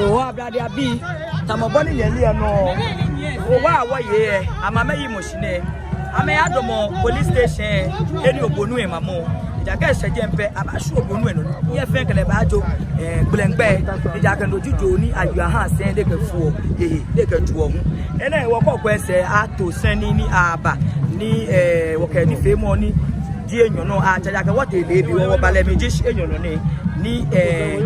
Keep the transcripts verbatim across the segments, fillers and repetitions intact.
Oo, ablade abii, tamɔ bɔ ni nyɛle lɛ nɔŋŋ. Oo, wɔ wɔyɛ, amɛ amɛyimɔ shi nɛ. Amɛyadamɔ police station, he ni obonu lɛ mamɔ. Ejaakɛ eshɛ jɛmɛ pɛ, abaashwie obonu lɛ nɔ. Yɛ fɛɛ kɛlɛ baajo, eh, gblɛŋgbɛ. Ejaakɛ no ji joo ni ayeɔ ahã sɛi lɛ kɛfoɔ, eh, lɛ kɛjuɔ hu. Enɛ wɔkɔ kwɛ sɛɛ ato sɛi ni, ni aba, ni, eh, wɔkɛ nifeemɔ ni ji enyɔ nɔ atsa, ejaakɛ wɔtee leebi, wɔ, wɔba lɛ mli ji enyɔ nɔ nɛ. Ni, eh,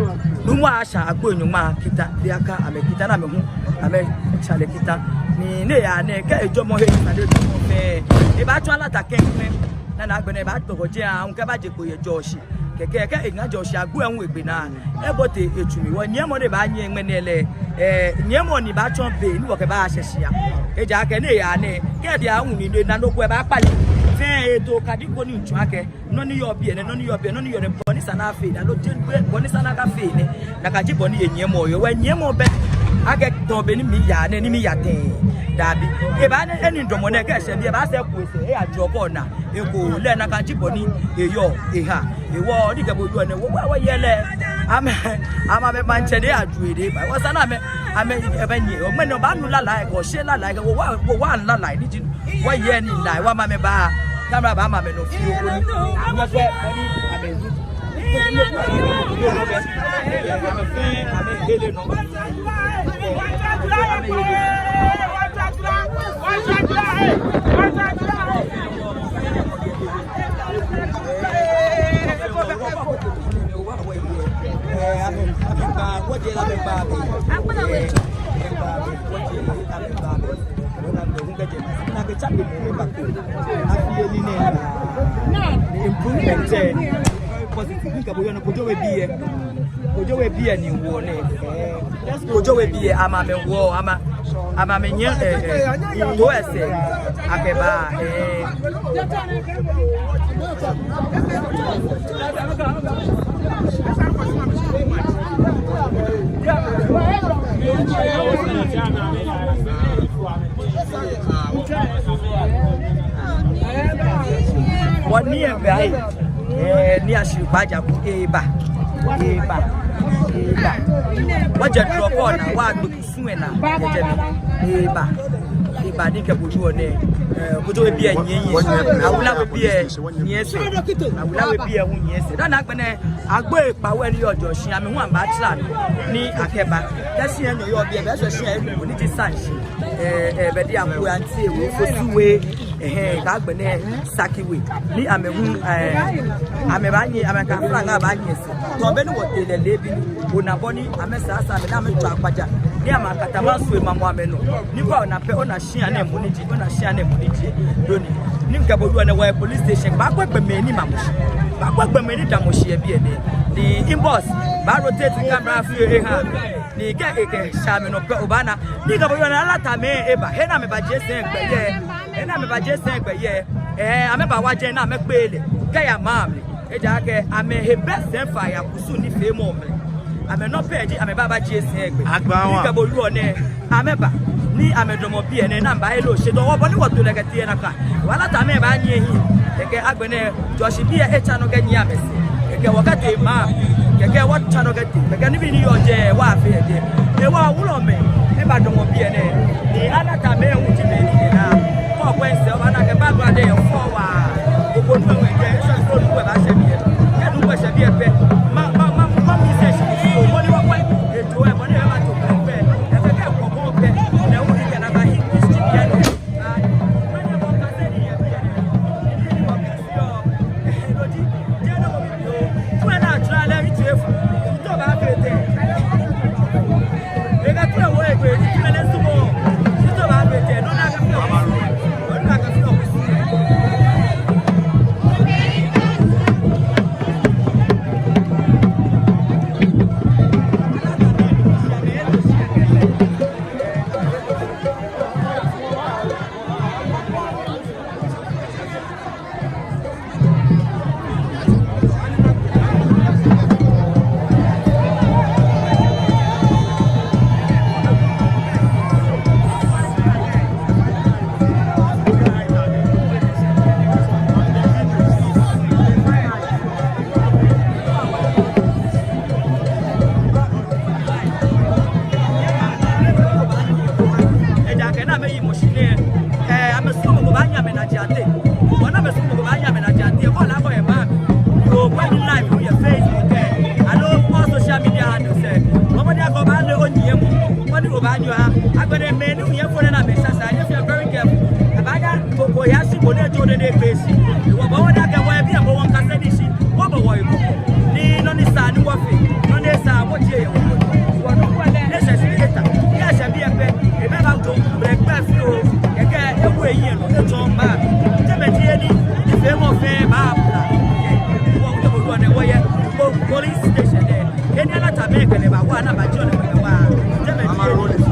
Nuumo Asha Agbo Enyɔŋma kita, lɛ akɛ amɛ kita ni amɛ hu amɛtsa lɛ kita. Ni, ni eyaa nɛɛ, kɛ ejɔɔmɔ he, ni sa lɛ jɔɔmɔ fɛɛ, ebaatsɔ alata kɛŋkɛŋ. Ni agbɛnɛ ebaatɔ kɔjɛ aŋ, kɛbaje kpo yɛ jɔɔshi. Kɛkɛ, kɛ eŋa jɔɔshi agbo lɛ hu egbe naa, ebote etsu mli. Wɔnyiɛmɔ ni baanyiɛ ŋmɛnɛ lɛ, eh, nyiɛmɔ ni baatsɔ be ni wɔkɛbaashɛ shia. Ejaakɛ ni eyaa nɛɛ, kɛ edi aŋ ni ena nɔ ko ebaakpale. Fɛɛ eto kadi ko ni ntsu akɛ nɔ ni yɔɔ biɛ nɛ, nɔ ni yɔɔ biɛ, nɔ ni yɔɔ nɛ, bɔ ni sa ni afee, aloo jeee bɔ ni sa ni akafee nɛ. Nakai ji bɔ ni enyiɛmɔ yɔɔ. Wɔnyiɛmɔ bɛ akɛ tamɔ bɔ ni miya nɛɛ, ni miya tɛŋŋ. Dabi. Ebaa nɛɛ, eni damɔ nɛɛ kɛ eshɛ biɛ, ebaasɛɛ eku esɛɛ, eyajo kɔ naa. Eko lɛ nakai ji bɔ ni eyɔɔ, eha. Hewɔ ni kɛ bo yɔɔ nɛɛ, wɔ, wɔ, wɔyɛ lɛ. Amɛ, amɛ, amɛ maŋtsɛ ni aju ede ba. Wɔsa ni amɛ, amɛ, amɛnyiɛ. Ŋmɛnɛ obaanu lalai, kɛ oshe lalai, kɛ wɔ, wɔ, wɔ, wɔnu lalai ni ji. Wɔyɛ nii lɛ, wɔma amɛba. Camera baama amɛnɔ fioo koni. Amɛfee, koni amɛ. Improvement, eh, positive. Ni kɛ bo yɔɔ nɛɛ, Kojo We biɛ. Kojo We biɛ ni wɔnɛ. Kojo We biɛ, amɛ amɛwɔ, amɛ, amɛ amɛnyiɛ, eh, eh, to esɛɛ akɛba, eh. Wɔnyiɛ bɛ ayi. Eh, ni ashi kpaja ku eba. Eba. Eba. Wɔjɛ drɔkɔ naa, wɔgbe kusum lɛ naa. Kɛjɛ mli. Eba. Eba ni kɛ bo yɔɔ nɛɛ. Eh, Kojo We biɛ nyiɛ nyiɛ. Awula We biɛ nyiɛ esɛɛ. Awula We biɛ hu nyiɛ esɛɛ. Dani agbɛnɛ, agbo ekpaa we ni yɔɔ jɔɔshi, amɛ hu amɛbaatsara ni akɛba. Kɛ shia enyɔ yɔɔ biɛ, bɛ eshwɛ shia enyɔ ni ji Sanshi. Eh, eh, bɛ di akɔ ya nti ewo Fosu We, eh, eh, kɛ agbɛnɛ Saki We. Ni amɛ hu, eh, amɛbaanyiɛ, amɛkɛ aflaŋaa baanyiɛ esɛɛ. Tamɔ bɔ ni wɔtee lɛ leebi, ona bɔ ni amɛsaa saa amɛ ni amɛtswa akpaja. Ni amɛkata maŋ sɔlemɔ amɛnɔ. Ni kɛ ona pɛ, ona shia nɛɛ mɔ ni ji, ona shia nɛɛ mɔ ni ji. Doni. Ni kɛ bo yɔɔ nɛɛ wɔyɛ police station. Baakwɛ gbɔmɛi ni mamɔ shi. Baakwɛ gbɔmɛi ni damɔ shi yɛ biɛ nɛɛ. Ni inbox, baa rotate camera fioo eha. Ni kɛ ekɛ sha amɛnɔ pɛ obaana. Ni kɛ bo yɔɔ nɛɛ, alatamɛi eba. He ni amɛbajie sɛi gbɛ yɛ. He ni amɛbajie sɛi gbɛ yɛ. Eh, amɛbawa jɛi ni amɛkpee lɛ kɛya maŋ mli. Ejaakɛ amɛhe bɛ sɛi faa yɛ kusum nifeemɔ mli. Amɛnɔ pɛ ji amɛbaabajie sɛi gbɛ. Agbawa. Ni kɛ bo yɔɔ nɛɛ, amɛba. Ni amɛdamɔ biɛ nɛɛ, ni amɛba ele oshe dɔŋŋ, bɔ ni wɔto lɛ kɛtee nakai. Wala tamɛi baanyiɛ hiɛ. Kɛkɛ agbɛnɛ, jɔɔshi bii lɛ etsa nɔ kɛnyiɛ amɛsɛɛ. Kɛkɛ wɔkɛtee maŋ. Kɛkɛ wɔtsa nɔ kɛtee. Kɛkɛ nibii ni yɔɔ jɛi, wɔfee jɛi. Hewɔ wulɔmɛi, ebadamɔ biɛ nɛɛ. Ni alatamɛi hu ji mɛi ni ena. Kɛ okwɛ sɛɛ, obaana akɛ background lɛ efɔ waa. Obonu lɛ hu ejɛ, esa akɛ onu lɛ baashɛ biɛ. Kɛ onu lɛ shɛ biɛ pɛ, ma, ma, ma, ma mi sɛɛ shi. Obonu lɛ wɔkwɛ. Eto lɛ, bɔ ni ebato pɛ. Ekɛ kɛ kɔkɔ pɛ. Lɛ hu ni kɛ nakai history biɛ nɛɛ. Ko ne jo ne ne kpee shi. Wɔbɔ wɔdɛŋ akɛ wɔyɛ biɛ, bɔ wɔŋkase nii shi. Wɔbɔ wɔhe kɔkɔ. Ni nɔ ni sa ni wɔfee, nɔ ni sa wɔjie yɛ wɔ. Wɔnu wɔ lɛ, ne sɛ shi eta. Kɛ eshɛ biɛ pɛ, ebɛ ba to, brɛ kpɛ fio. Kɛkɛ ewu eyi yɛ nɔ, etsɔ ba. Jɛmɛ ji he ni, nifeemɔ fɛɛ baabla. Wɔ, wɔ, wɔ, wɔ, wɔyɛ, po-, police station lɛ. He ni alata mɛi kɛ lɛ baawa, ni abaajie lɛ kɛ lɛ wa. Jɛmɛ ji he ni.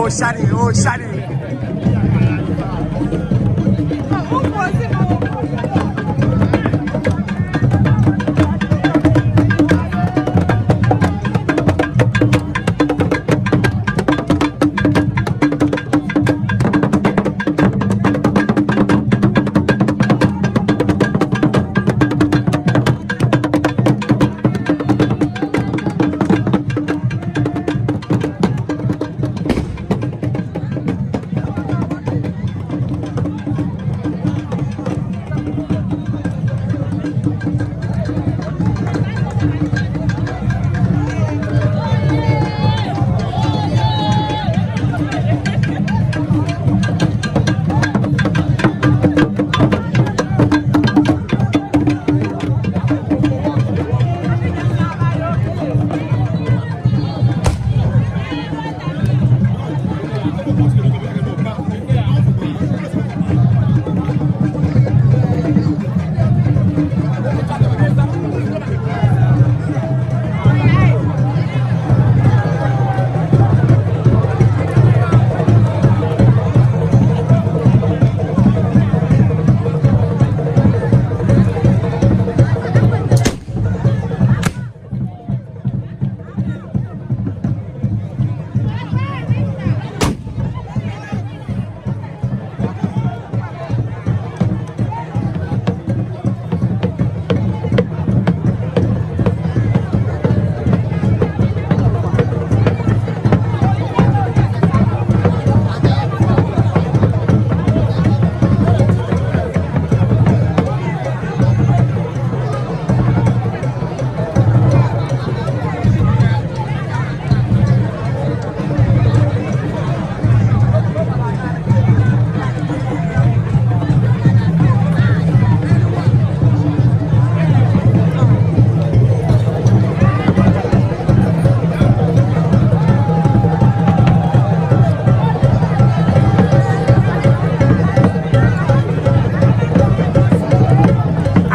Shani, oh, Shani.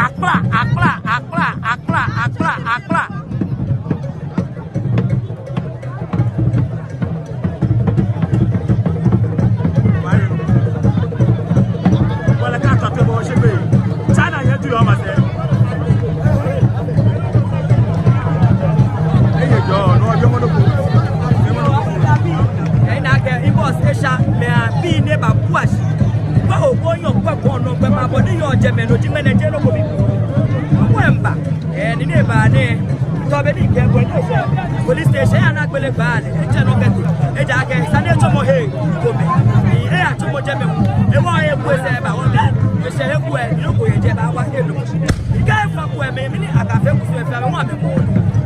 Akpla, akpla, akpla, akpla, akpla, akpla. Ena akɛ, i boss esha, mɛi abii nɛɛ babu ashi. Kpɛ o, kpɛ o, nyɔ, kpɛ kɔnɔ, kpɛ ma bɔ ni yɔɔ jɛmɛ, no ji mɛnɛ jɛ no ko bi. Kpɛ mba. Ɛɛ, ni nɛɛ ba nɛɛ, tɔ be ni kɛ bɔ ni sɛ police station ya na gbele gba lɛ, etsɛ nɔ kɛtee, ejaakɛ sane etsɔmɔ he kome, ni eyatsɔmɔ jɛmɛ hu, ewa eku esɛɛ ba wɔ mli, esɛɛ eku ɛ, ni oko yɛ jɛ ba wa enu. Ika efa ku ɛ mɛ, mɛni akafee kusu efee amɛ hu amɛmɔ.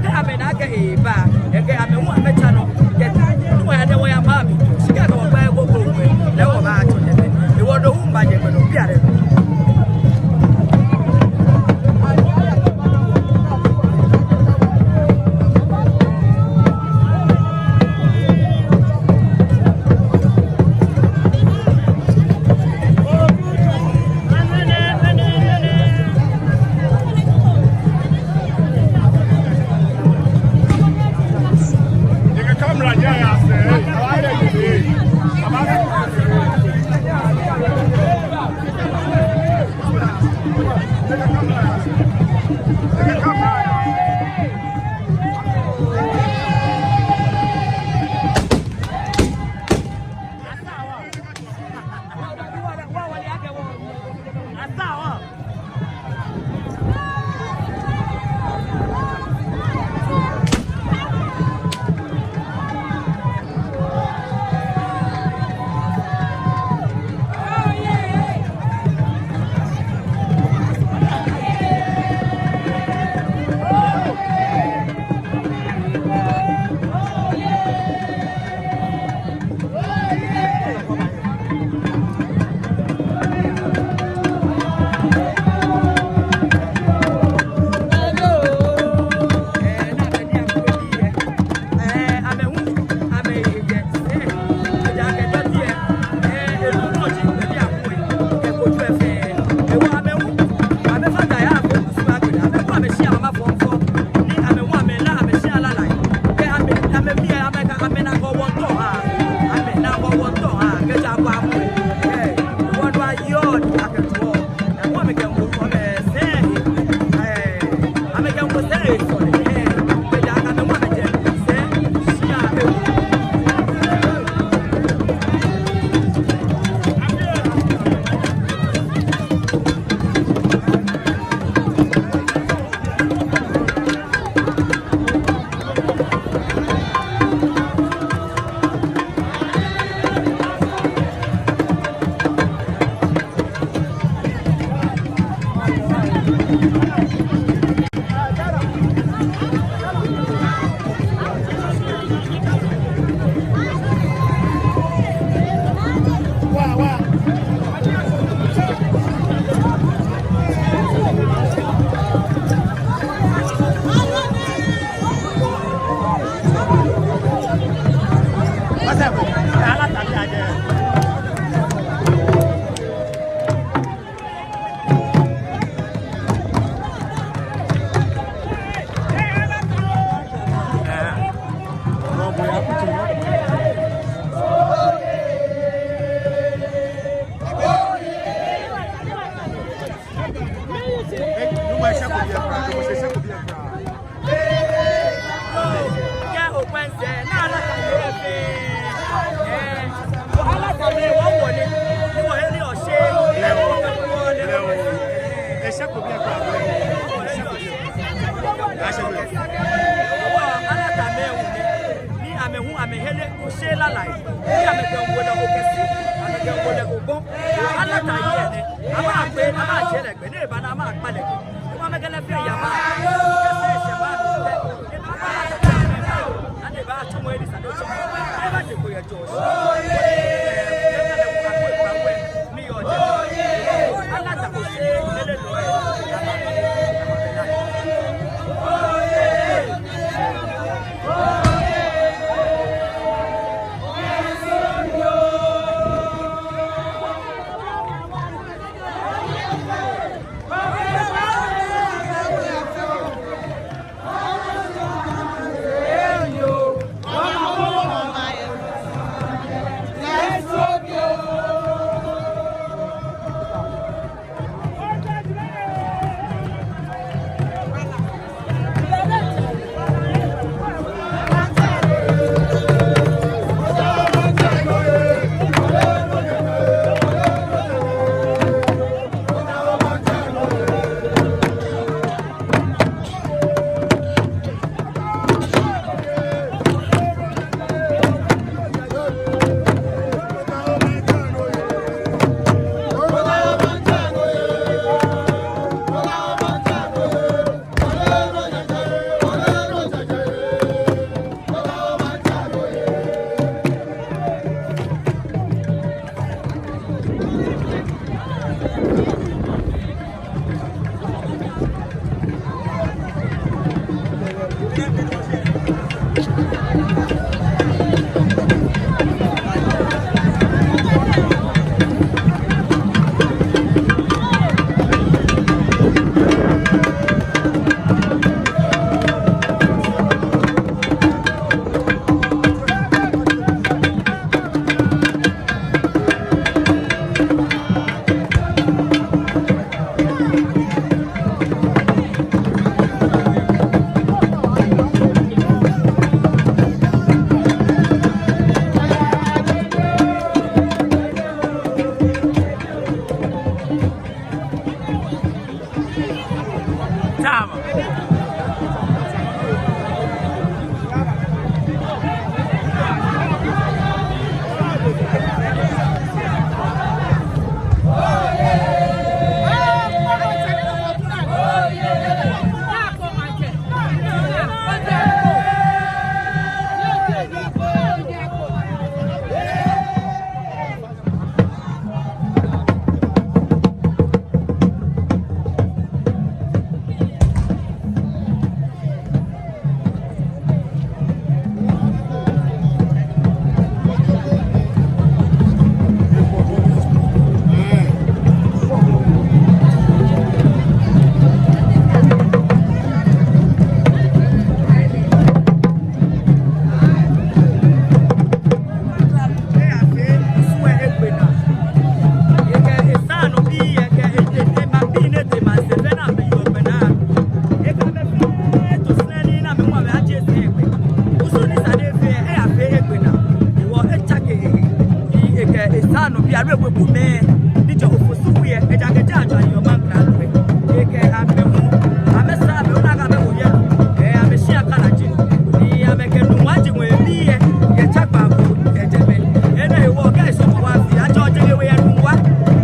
Kɛ amɛna akɛ eba, ekɛ amɛ hu amɛtsa nɔ kɛtee, ni wɔya nɛɛ wɔya ma mli, shi kɛ wɔkpa eko ko wɛ, lɛ wɔbaatsɔ jɛmɛ, ewɔ do hu ba jɛmɛ nɔ, biɛ lɛ. Alai, ni amɛkɛ ŋwɛi lɛ ko kɛshi, amɛkɛ ŋwɛi lɛ ko bɔ. Alata yɛ nɛ, amɛkpe, amɛje lɛ gbɛ, ni eba ni amɛkpa lɛ gbɛ. Ni amɛkɛ lɛ fɛɛ yaba. Kɛshi shɛ ba mi lɛ. Ni eba tsɔmɔ Elisa lɛ tsɔmɔ. Eba te ko yɛ jɔ. Esa nɔ bi alo ewe bu mɛi ni jɛ Ofosu We lɛ, ejaakɛ jɛ ajɔ ni yɔɔ Maŋkralo lɛ. Ekɛ amɛ hu, amɛsaa amɛ, ona akɛ amɛwo yɛ, ɛɛ, amɛshia kalaji. Ni amɛkɛ Nungua ji ŋwɛi bii lɛ, yɛ Tsakpago, yɛ jɛmɛ. Enɛ hewɔ kɛ esɔmɔ wa fɛɛ, ajɔ jɛ ewe yɛ Nungua,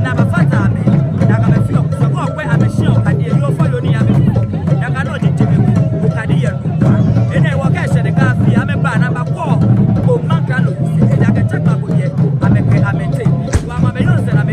ni abafata amɛ, ni akɛ amɛ fee kusum, kɛ okwɛ amɛshia okadi lɛ, yoo fɔɔ yoo ni amɛ fee. Ni akɛ nɔ ji jɛmɛ, okadi yɛ Nungua. Enɛ hewɔ kɛ eshɛ nɛkɛ afi lɛ, amɛba ni aba kɔ, ko Maŋkralo, ejaakɛ Tsakpago yɛ, amɛkɛ amɛtee. Wa ma amɛ yɔɔ sɛɛ ni amɛ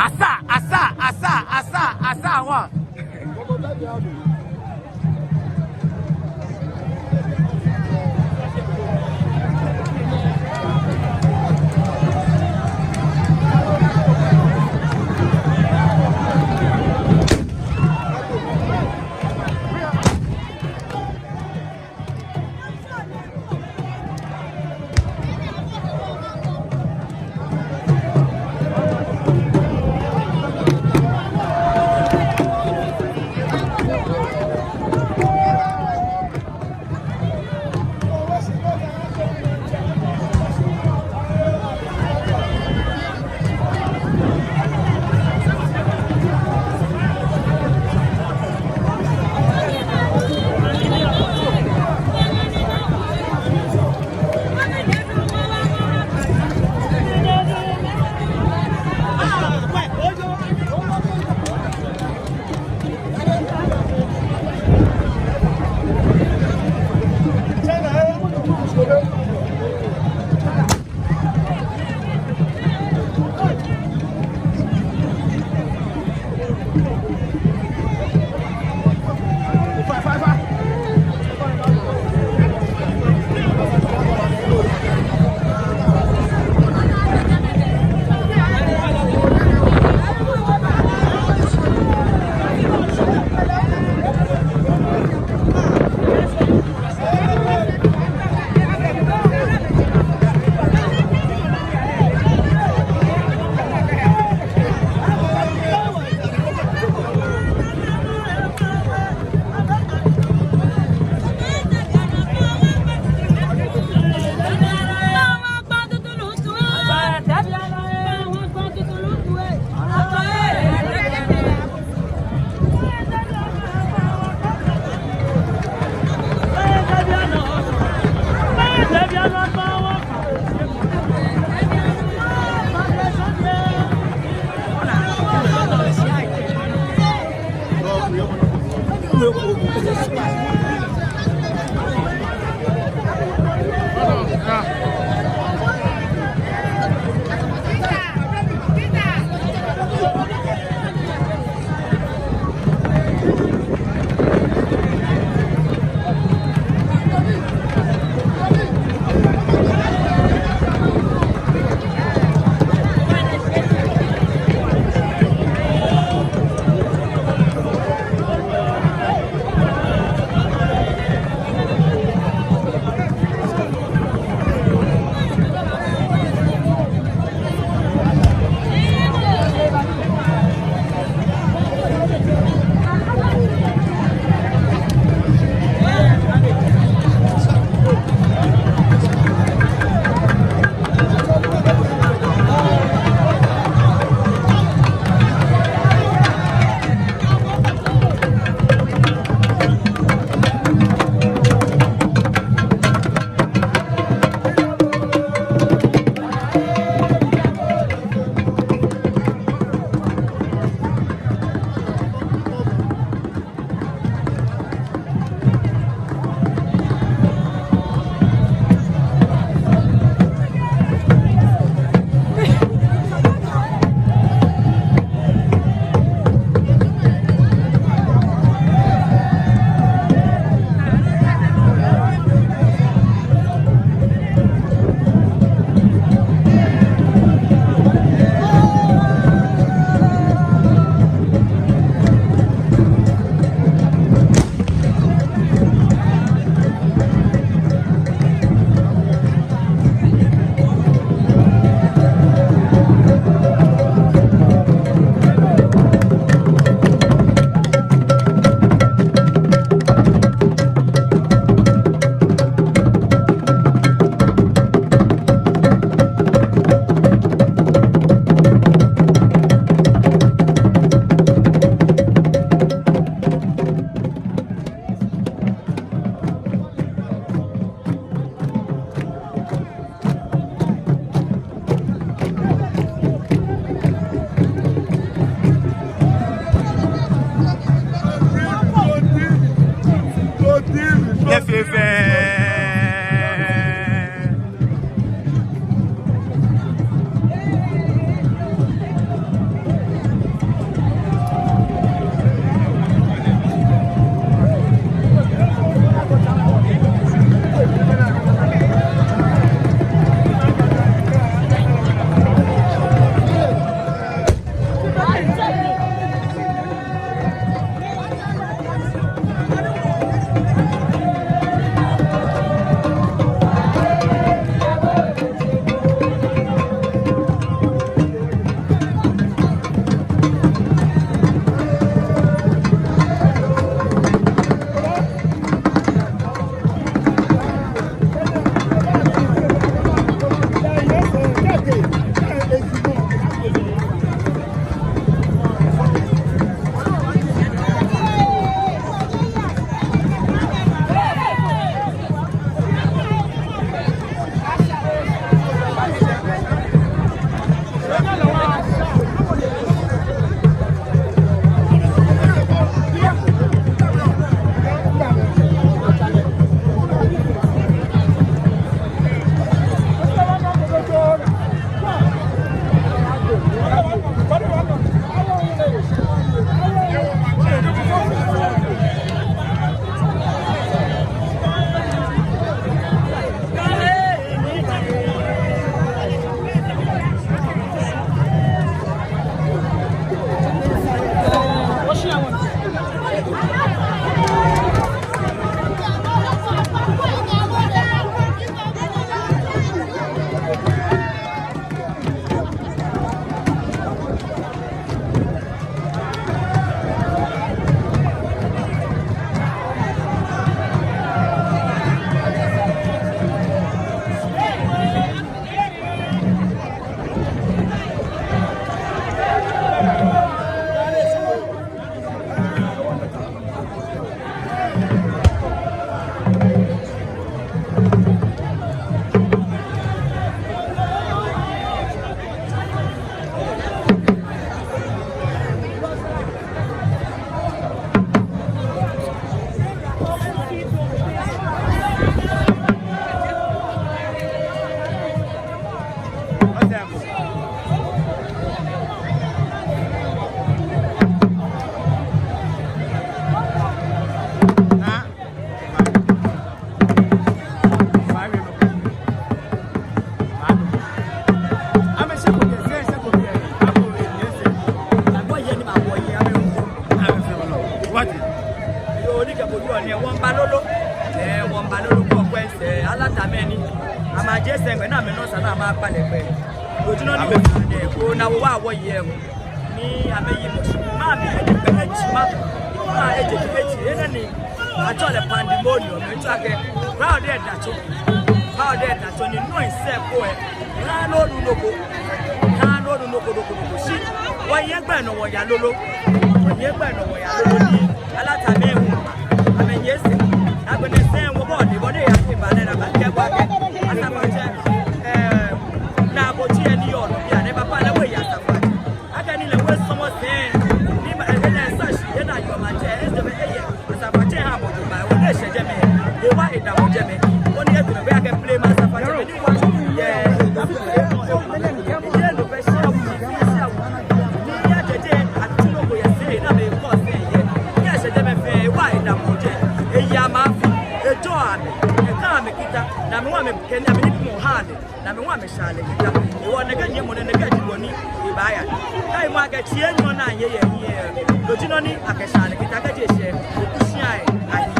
Asa, asa, asa, asa, asa, one. Yɛ bo yɔɔ nɛɛ, wɔmiiba lolo. Ɛɛ, wɔmiiba lolo kɔkɔɔkɔ, ɛɛ, Alata mɛi ni amɛje sɛɛ gbɛ ni amɛnɔ sa ni amɛkpa lɛ gbɛ. Oji nɔ ni wɔfee nɛɛ, ona wɔ wa wɔyɛ. Ni amɛyi mɔ shi. Mami, eji kpɛ eji ma. Mami, eji kpɛ eji. Enɛ ni atsɛɔ lɛ pandemonium. Mitsɔɔ akɛ crowd lɛ eda tso. Crowd lɛ eda tso ni nɔ ni sɛɛ ko lɛ. Ŋa no du noko. Ŋa no du noko noko noko. Shi wɔyɛ gbɛ nɔ wɔya lolo. Wɔyɛ gbɛ nɔ wɔya lolo ni Alata mɛi hu. Amɛnyiɛ sɛɛ. Agbɛnɛ sɛɛ wɔbɔ ni bɔ ni eya ni ba lɛ ni aba kɛ bɔ akɛ. Asafoatsɛ. Ɛɛ, Naa Abotsi lɛ ni yɔɔ nɔ biɛ nɛɛ, papa lɛ wɔya Asafoatsɛ. Akɛni lɛ wɔsɔmɔ sɛɛ, ni ma, ɛɛ, lɛ sa shi, ena yɔɔ maŋtsɛ, ɛɛ, jɛmɛ, ɛɛ, Asafoatsɛ ha bo jogbaŋŋ, wɔ ni eshɛ jɛmɛ, ewa edamɔ jɛmɛ, wɔ ni eto lɛ, wɔyakɛ blema Asafoatsɛ, ni wa, yɛ, yɛ, no bɛ shi awu, shi awu, ni ya jɛjɛ, atu noko yɛ sɛɛ, ni amɛkɔ sɛɛ yɛ, ni eshɛ jɛmɛ fɛɛ, ewa edamɔ jɛ, eya mafi, ejɔɔ amɛ, eka amɛ kita, ni amɛwa amɛ kɛ, ni amɛ ni mɔ ha lɛ. Ni amɛwa amɛsha lɛ kita. Ehewɔ nɛkɛ nyiɛmɔ nɛɛ, nɛkɛ ji bɔ ni ebaaya. Kɛ emɔ akɛ tsi enyɔ ni anyɛ yɛ hiɛ. No ji nɔ ni akɛsha lɛ kita kɛji eshɛ. Oku shia yɛ ayi.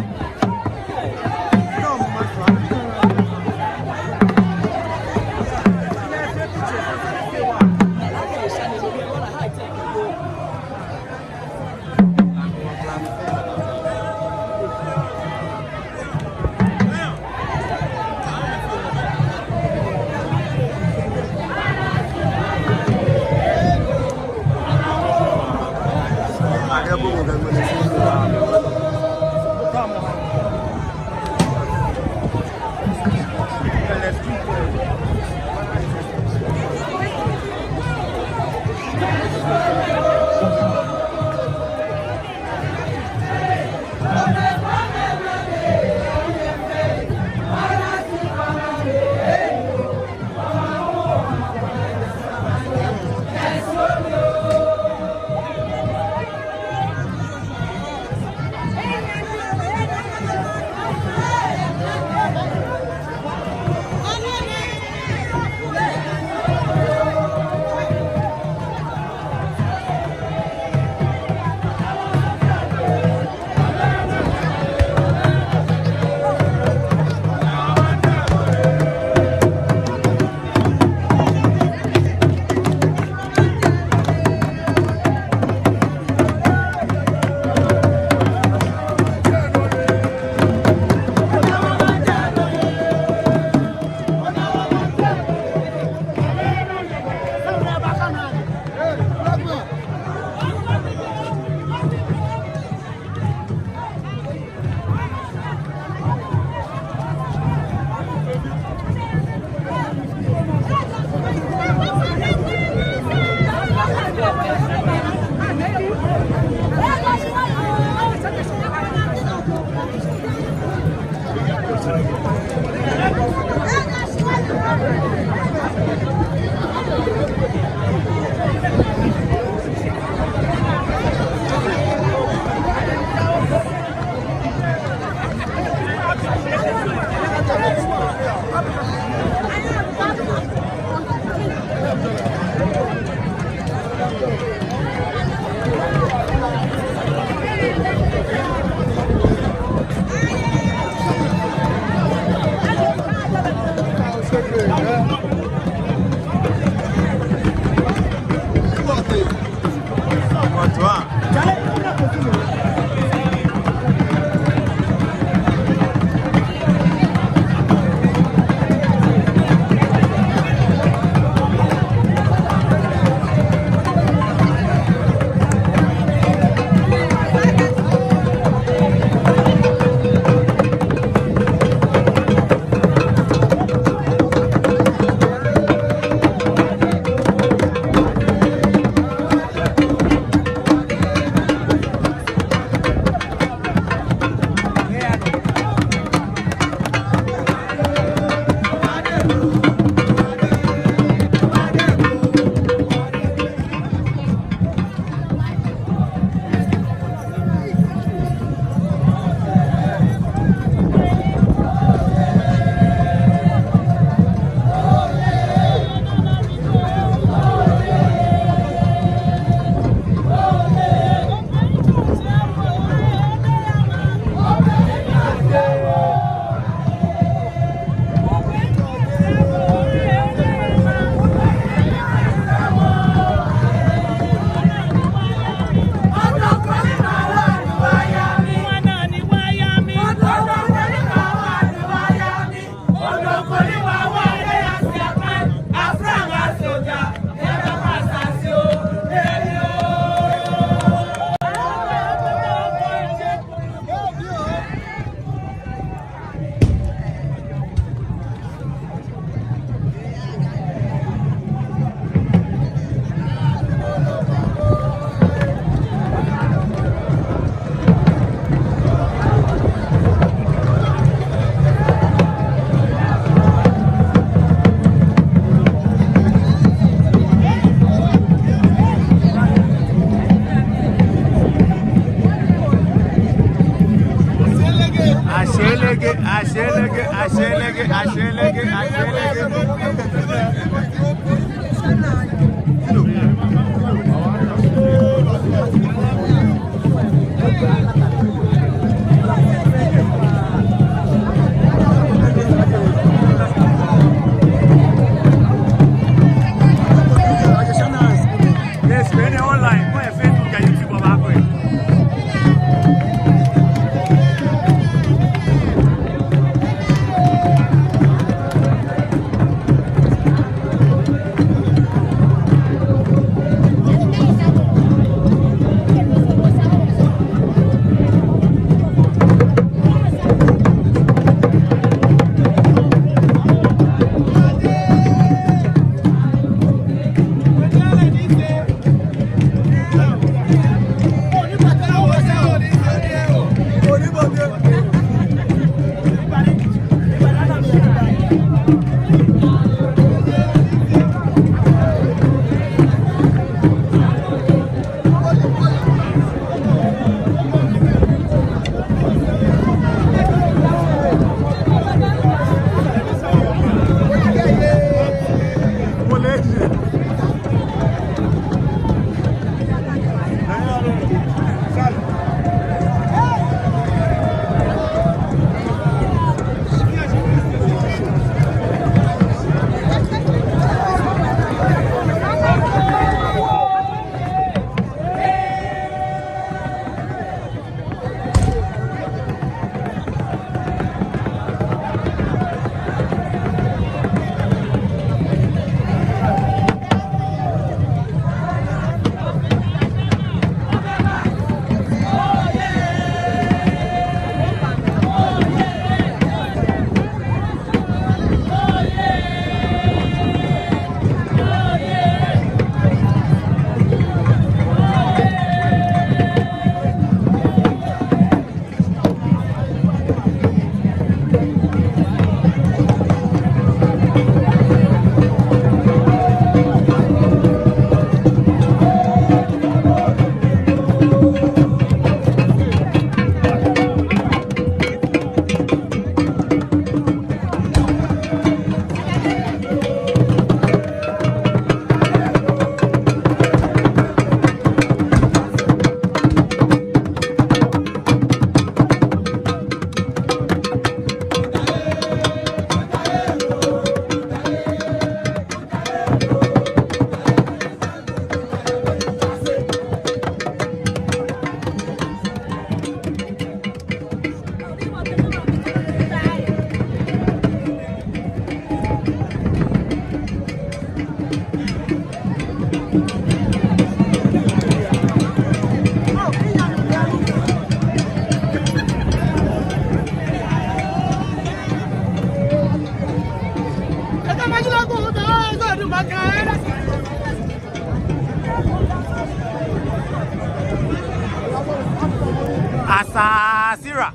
Asasira.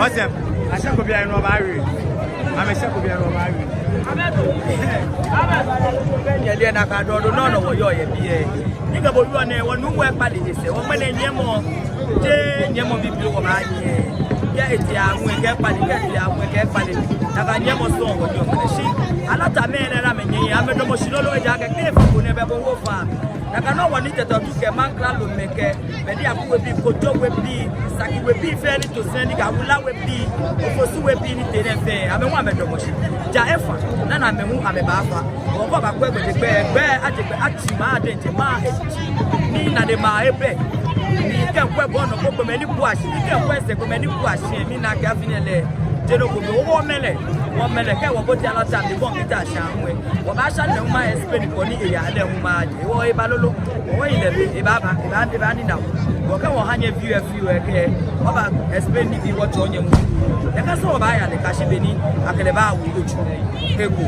What's up? Ashɛko biɛ nɔ ba ri. Amɛshɛko biɛ nɔ ba ri. Nyɛle nakai dɔdɔ nɔ nɔ wɔyɔɔ yɛ biɛ. Ni kɛ bo yɔɔ nɛɛ, wɔnu wɔ kpale lɛ sɛɛ, wɔkpale nyɛmɔ. Jeee nyɛmɔ bibioo wɔbaanyiɛ. Kɛ etee aŋu, kɛ kpale, kɛ etee aŋu, kɛ kpale. Nakai nyɛmɔ sɔŋŋ wɔyɔɔ kɛ shi. Alata mɛi nɛɛ amɛnyɛ, amɛdamɔ shi lolo ejaakɛ kɛ efã ko nɛɛ bɛ bo wo fã. Nakai nɔŋŋ wɔ ni tete tu kɛ maŋ klalo mɛi kɛ, Bedi Aku webii, Kojo webii, Saki webii fɛɛ ni to sɛɛ ni kɛ Awula webii, Ofosu webii ni tee nɛɛ fɛɛ, amɛ hu amɛdamɔ shi. Ja efã, ni ana amɛ hu amɛbafã. Wɔkɔ bakwɛ gbɛ, gbɛ, gbɛ, aje gbɛ, atsi maŋ diɛŋtsɛ maŋ etsi. Ni nane maŋ ebɛ. Ni kɛ ŋkwɛ gbɔ nɔ ko gbɔmɛi ni bua shi, ni kɛ ŋkwɛ sɛɛ gbɔmɛi ni bua shi, ni nakai afi nɛɛ lɛ. Eno ko be wɔmɛlɛ, wɔmɛlɛ kɛ wɔbote alata mi bɔ mi ta sha ŋwɛ. Wɔbaasha nɛɛ ŋma explain ko ni eya lɛ ŋma je. Wɔ eba lolo, wɔ yi lɛ be, eba ba, eba, eba ni na. Wɔkɛ wɔha nyɛ view, view kɛ, wɔba explain nibii wɔtsɔɔ nyɛ ŋwɛ. Nyɛkase wɔbaaya lɛ kɛyashi be ni akɛ lɛ baawo otsu. Eko.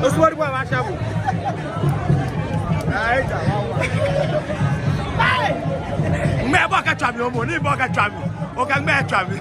Osu wari bɔ wa shabu. Ŋmɛnɛ bɔ kɛ tswa mi, omɔ ni bɔ kɛ tswa mi. Okɛ ŋmɛnɛ tswa mi.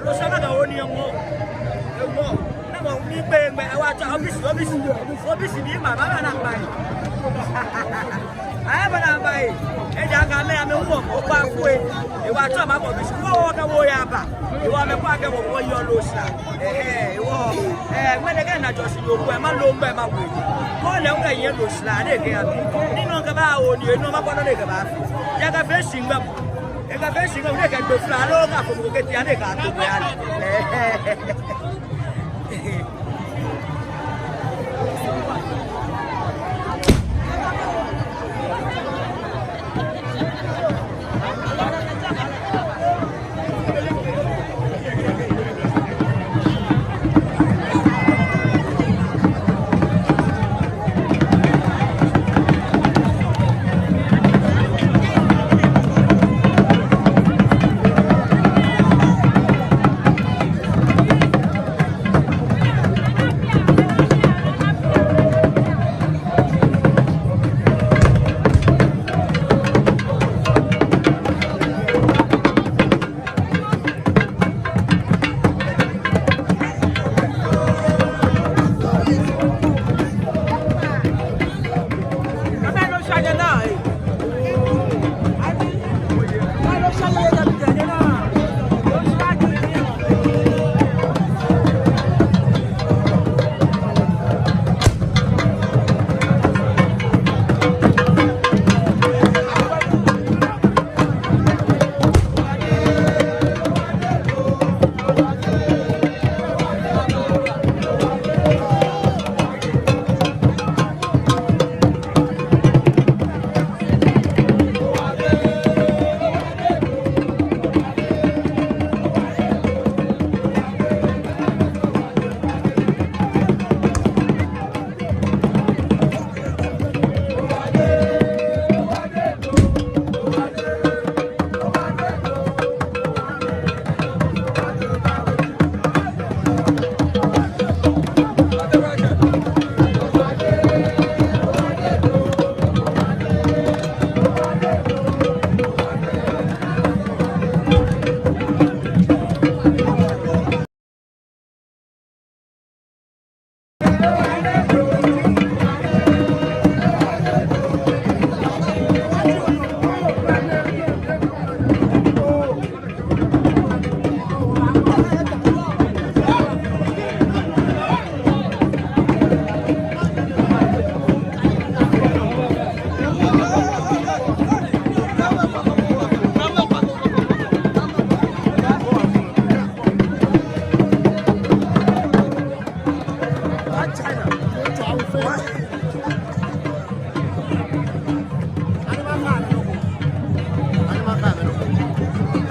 Losha maga oni ŋmɔ. Ŋmɔ. Namɔ miikpe ŋmɛ, ewa tsɔ, obisi, obisi. Obisi ni ma, ma, ma na kpai. Aya, ma na kpai. Ejaakɛ amɛ, amɛwo, okpa fue. Ewa tsɔ ma kɔ obisi. Wɔ, wɔ kɛ wɔ yaba. Ewa amɛkpa kɛ wɔ, wɔyɔɔ Losha. Ɛhɛɛ, wɔ. Ɛɛ, ŋmɛnɛ kɛ na jɔsi yɔɔ, ma loo ŋmɛ ma wo. Kɔ lɛ ŋkɛ yɛ Losha, ni kɛ abi. Ni nɔ kɛba oni, nɔ ma kɔ nɔ ni kɛba. Ejaakɛ fee shi ŋmɛ. Ekafee shi ŋmɛ, ni kɛ gbɛ fla loo kɛ fo mɔ kɛ tia ni kɛ to ya.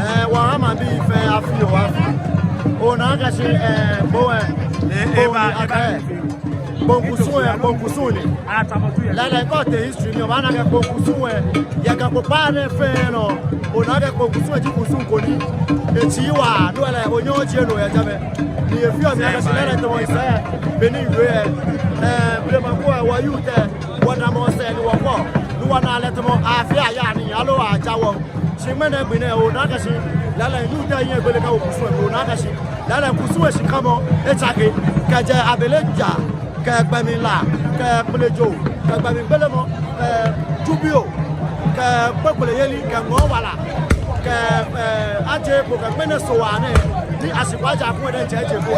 Ɛɛ, wɔha maŋbii fɛɛ afi oo afi. Ona akɛ shi, ɛɛ, bo, ɛɛ, eba, eba. Kpone kusum, ɛɛ, kpone kusum ni. Lɛɛlɛŋ kɛ otee history mli obaana akɛ kpone kusum, ɛɛ, yɛ Ga kpokpaa nɛɛ fɛɛ nɔ. Ona akɛ kpone kusum lɛ ji kusum ko ni etsii waa, no lɛ onyɛŋ ojie no yɛ jɛmɛ. Ni efeɔ mi akɛ shi lɛɛlɛŋ tamɔ sɛɛ, beni miwie, ɛɛ, blema ko, ɛɛ, wɔ youth, ɛɛ, wɔdamɔ sɛɛ ni wɔkɔ, ni wɔna lɛ tamɔ afi aya ni aloo aja wɔ. Shi ŋmɛnɛ gbi nɛɛ, ona akɛ shi lɛɛlɛŋ youth lɛ hiɛ gbele kɛwo kusum lɛ mli, ona akɛ shi lɛɛlɛŋ kusum lɛ shikamɔ etsake, kɛjɛ abele ja, kɛ gbɛmi la, kɛ kpelejo, kɛ gbɛmi gbelemɔ, kɛ jubio, kɛ kpekpele yeli, kɛ ŋɔɔ wala, kɛ, ɛɛ, aje kpo, kɛ ŋmɛnɛ Soo waa nɛɛ, ni ashi kpo aja kpo diɛŋtsɛ eje kpo.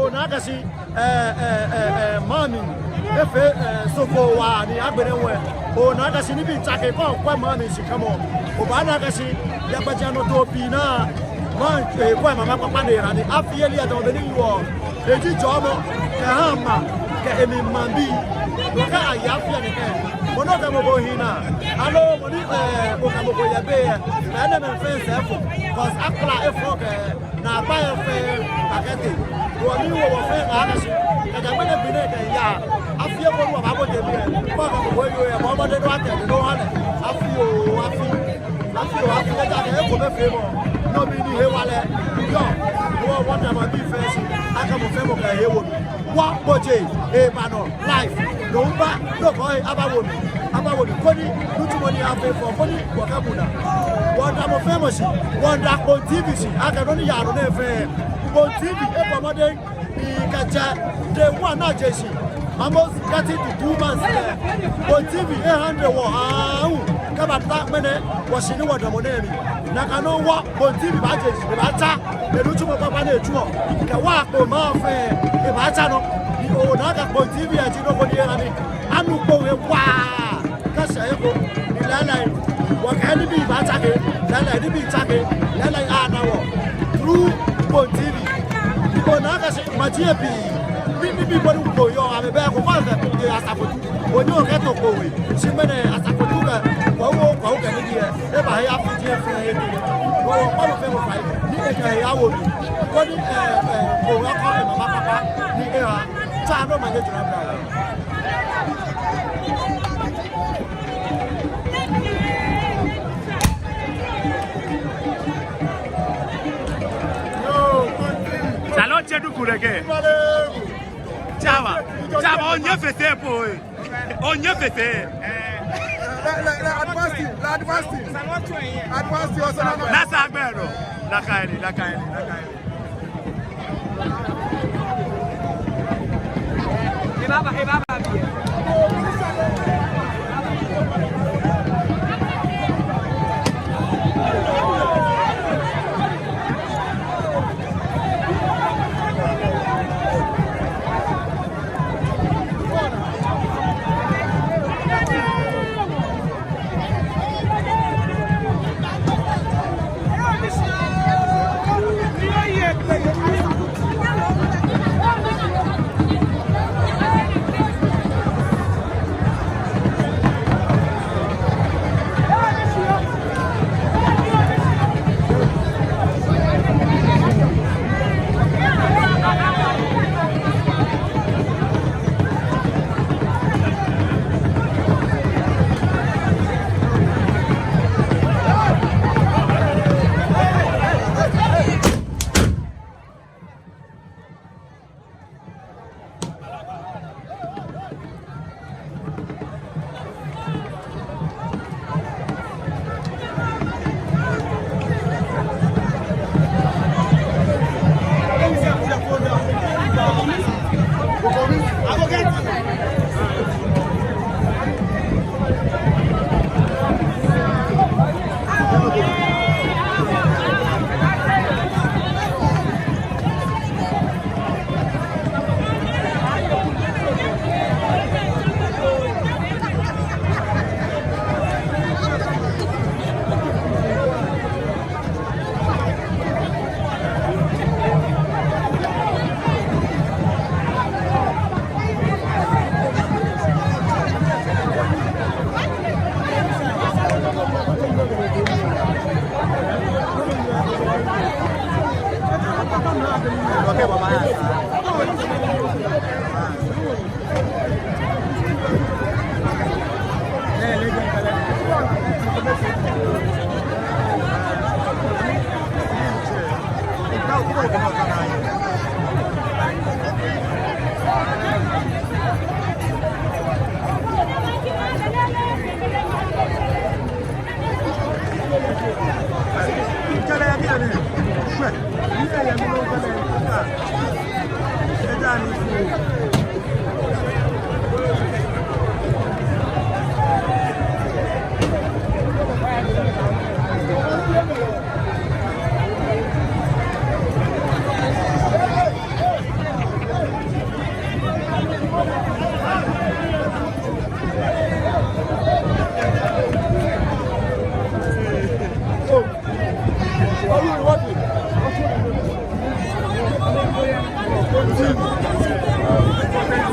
Ona akɛ shi ɛɛ, ɛɛ, ɛɛ, ɛɛ, maŋ mli, efee, ɛɛ, Soo waa ni agbɛnɛ wɛ. Ona akɛ shi nibii tsake kɛ okwɛ maŋ mli shikamɔ. Obaana akɛ shi yɛ gbɛjianɔtoo pii naa, maŋ, ɛɛ, kwɛ mama kpakpa ni era ni afi yeli lɛ tamɔ bɔ ni yɔɔ. Eji jɔɔmɔ kɛha maŋ kɛ emli maŋbii. Okɛ aye afi lɛ nɛkɛ, mɔ ni okɛ mɔ ko hi naa, aloo mɔ ni, ɛɛ, okɛ mɔ ko yɛ be lɛ, mɛi nɛɛ mɛi fɛɛ sɛɛ fo, 'cause akpla efɔ kɛ naagba lɛ fɛɛ ba kɛtee. Wɔ ni wɔ wɔfɛɛ ŋaa akɛ shi kɛjɛ ŋmɛnɛ gbi nɛɛ kɛyaa, afi lɛ ko ni wɔbaabote biɛ, kɛ okɛ mɔ ko yɔɔ lɛ, bɔ mɔdɛŋ ni otee ni oha lɛ. Afi oo afi, afi oo afi, ejaakɛ ekomefeemɔ, no mli ni hewalɛ yɔɔ. Wɔ, wɔda maŋbii fɛɛ shi akɛ mɔ fɛɛ mɔ kɛ ehe wo mli. Wɔ Kpone, eba nɔ live, no ba, no kɔ, aba wo mli. Abawo nii koni nitsumɔ ni afee fɔ koni wɔkɛbu naa. Wɔmiida mɔ fɛɛ mɔ shi, wɔmiida Kpone T V shi, akɛ nɔ ni yaa nɔ nɛɛ fɛɛ. Kpone T V ebɔ mɔdɛŋ ni kɛjɛ day one ni aje shishi almost getting to two months lɛ, Kpone T V ehandle wɔ aahu kɛbata ŋmɛnɛ wɔshi ni wɔdamɔ nɛɛ mli. Nakai nɔŋŋ wɔ Kpone T V baaje shishi, ebaatsa enitsumɔ kpakpa ni etsuɔ kɛha Kpone maŋ fɛɛ, ebaatsa nɔ. Ni ona akɛ Kpone T V eji nɔ ko ni eha ni anu Kpone he waa. Kɛshɛ he ko, ni lɛɛlɛŋ, wɔkɛ nibii baatsake, lɛɛlɛŋ nibii tsake, lɛɛlɛŋ ana wɔ through Kpone T V. Ni ona akɛ shi maji lɛ bii, ni nibii bɔ ni Kpone yɔɔ, amɛbɛ ko kɔ kɛ asafo tu. Onyɛ okɛto Kpone we, shi ŋmɛnɛ asafo tu kɛ, kɔ wo, kɔ wo kɛ nibii lɛ, eba he ya fiti lɛ fɛɛ yɛ. Wɔ, wɔ, kpalo fɛɛ wɔ fai, ni ekɛ he ya wo mli. Koni, eh, eh, Kpone akɔ, eh, mama papa, ni eha. Tsa nɔ ma nyɛ jira bra. Salo tse du kure ke. Tsaba, tsaba, onyɛ fɛɛ po e. Onyɛ fɛɛ. La, la, la advance, la advance. Advance, o sana. La sa gbɛ nɔ. La kaili, la kaili, la kaili.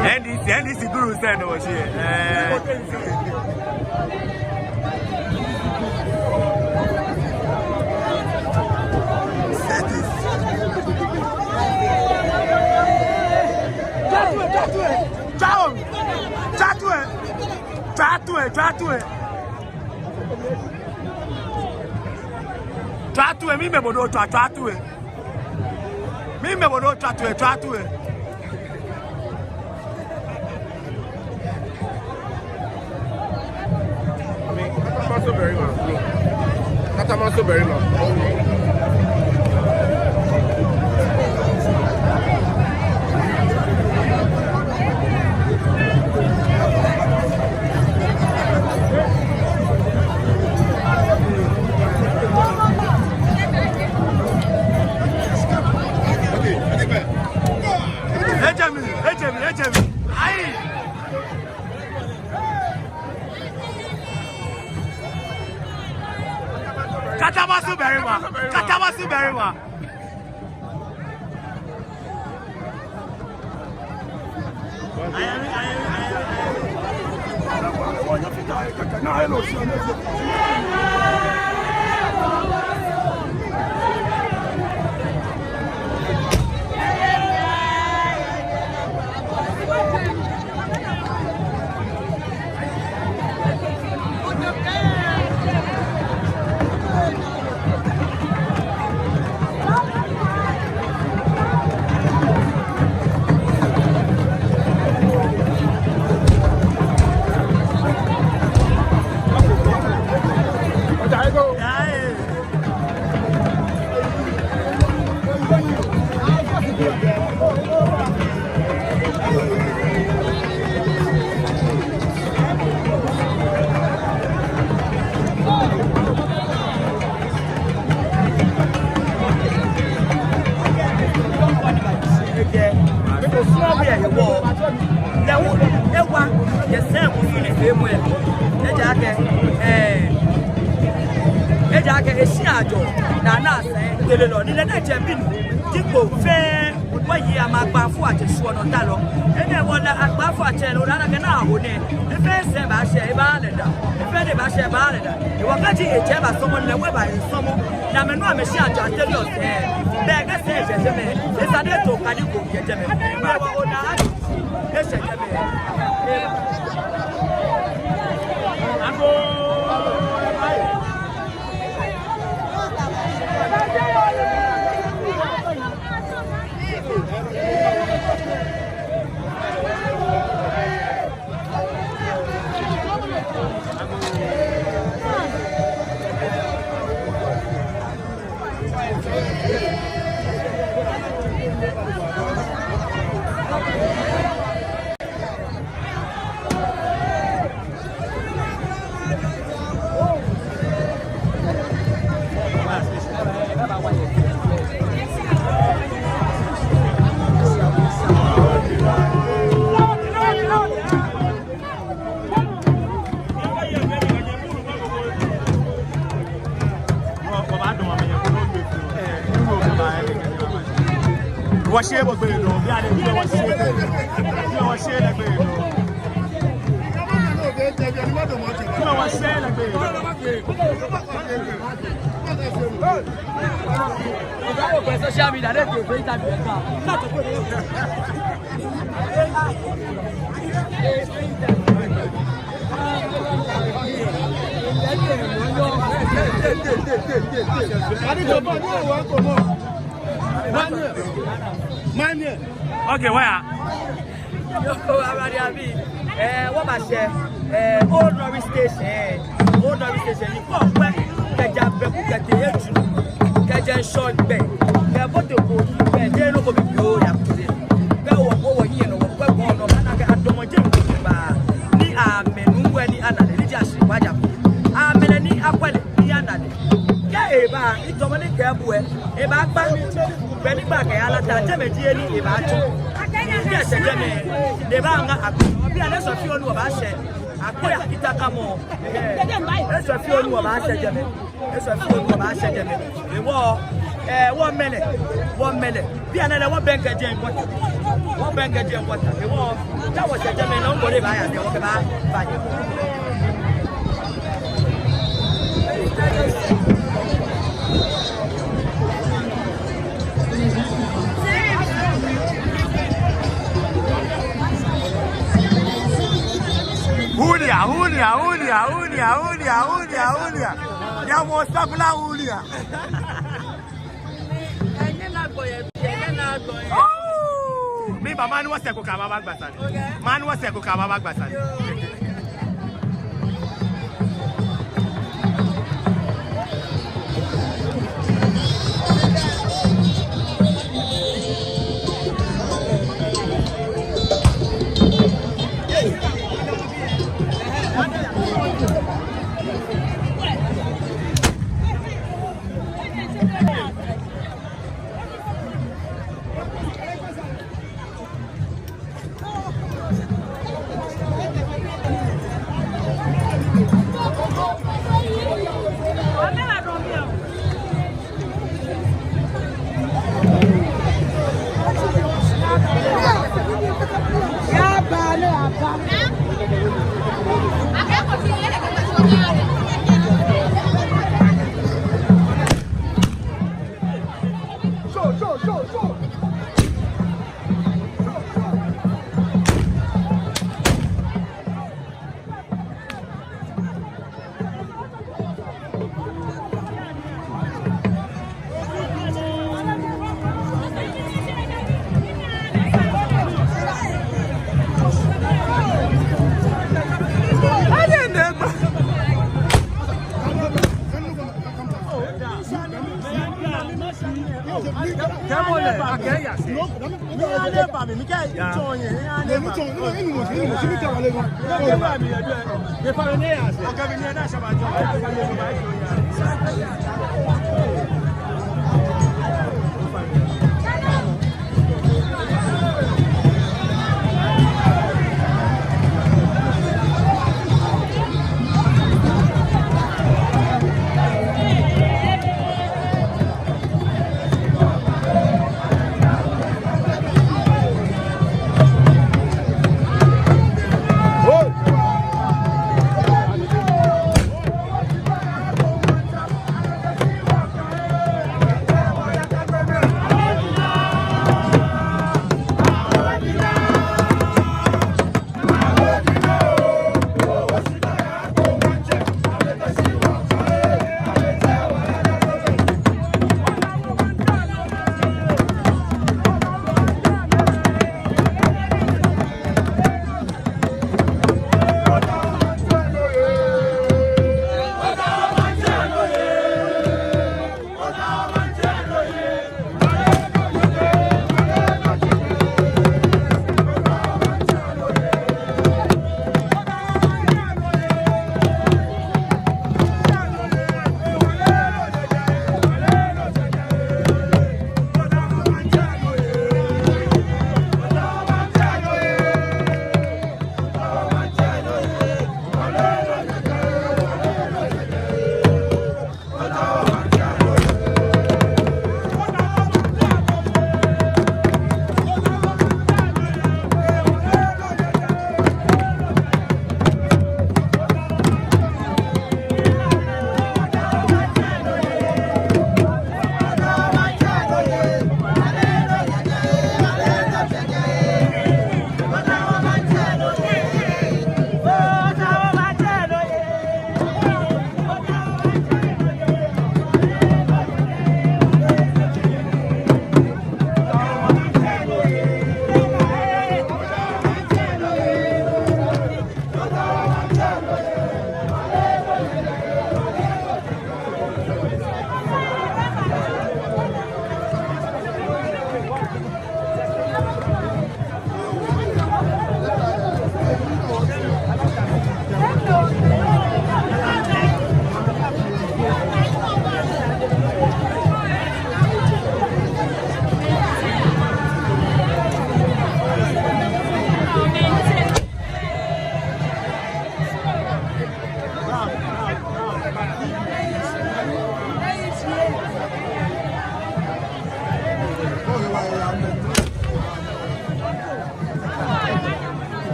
N D C, N D C guru sɛ no wɔ shi. Eh. Tswa tu e, tswa tu e, tswa tu e. Tswa tu e, mimɛ bo ni otswa, tswa tu e. Mimɛ bo ni otswa tu e, tswa tu e. Katamanso Berima. Ejemi, ejemi, ejemi. Ayi. Katamanso Berima. Katamanso Berima. Ejaakɛ, eh, ejaakɛ eshi ajɔ, naa naa sɛɛ, tele lɔ, ni lɛ nɛɛ jɛ bi nu, ti ko fɛɛ, wɔyi amɛ Agbafoiatsɛ shwuɔ nɔ ta lɔ. Enɛ wɔna Agbafoiatsɛ lɛ, ona akɛ naa ho nɛ. Efɛɛ sɛɛ baashɛ, ebaale da. Efɛɛ ni baashɛ, ebaale da. Ewɔ kɛji etsɛ basɔmɔ lɛ, wɔba esɔmɔ. Ni amɛnu amɛshi ajɔ atele osɛɛ. Bɛ kɛ sɛɛ jɛ jɛmɛ. Esa ni eto kadi ko jɛ jɛmɛ. Bɛ wɔ ona, eshɛ jɛmɛ. Agoo. Wɔshe bɔ gbɛ nɔ, bi ale bi wɔshe, bi wɔshe lɛ gbɛ nɔ. Bi wɔshe lɛ gbɛ nɔ. Social media, let's go, great time. Okay, where? Yo, Awurade abi. Eh, wɔbashɛ, eh, Old Norwich Station, eh, Old Norwich Station, ni kɔ kwɛ, kɛjɛ Abɛku kɛtee Etu, kɛjɛ Ŋshɔ gbɛ, kɛbote Kogi gbɛ, jeee nɔ ko bibioo ya kute. Bɛ wɔ, wɔ, wɔyi nɔ, wɔkwɛ gbɛ nɔ, mana akɛ adamɔ jeŋ ko ba, ni amɛnu wɛ ni ana lɛ, ni ji ashiri wa ja. Amɛ lɛ ni akwɛ lɛ, ni ana lɛ. Kɛ eba, ni tamɔ ni kɛ bu ɛ, ebaagba. Bɛ ni gba kɛ ala ta, jɛmɛ ji he ni ebaatsɔ. Kɛ eshɛ jɛmɛ, ebaaŋa akpɔ. Bianɛ eshwɛ fioo ni wɔbaashɛ. Akpɔ ya kita kamɔ. Eshwɛ fioo ni wɔbaashɛ jɛmɛ. Eshwɛ fioo ni wɔbaashɛ jɛmɛ. Ewɔ, eh, wɔ mɛlɛ, wɔ mɛlɛ. Bianɛ lɛ wɔbɛŋkɛ jɛi bɔta. Wɔbɛŋkɛ jɛi bɔta. Ewɔ, ja wɔshɛ jɛmɛ nɔ, ŋkɔ lɛ baaya nɛ, wɔkɛ ba, baaya. Hulia, hulia, hulia. Nyamɔ sabla hulia. Miiba, maha ni wɔsɛɛ ko kɛba, baagba sane. Maha ni wɔsɛɛ ko kɛba, baagba sane.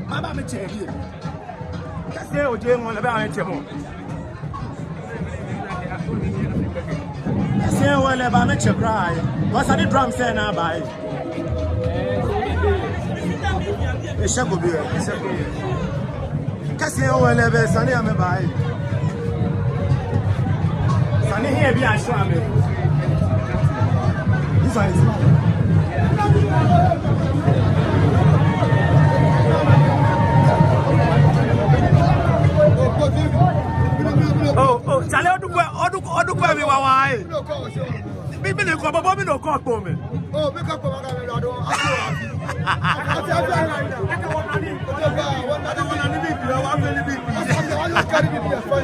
Baba mi tsɛ bi. Kase oje ŋɔ lɛ bɛ amɛ tsɛ mɔ. Kase wɔ lɛ bɛ amɛ tsɛ kwraa. Wɔ sane drum sɛ na ba. Eshɛ ko bi, eshɛ ko bi. Kase wɔ lɛ bɛ sane amɛba. Sane hiɛ bi ashɔ amɛ. This one is Oh, oh, Charlie, odu kwe, odu, odu kwe mi wawa, eh. Bi, bi ni ko, bo, bo, bi ni ko kpo mi. Oh, mi ka kpo ma ka mi lɔ do.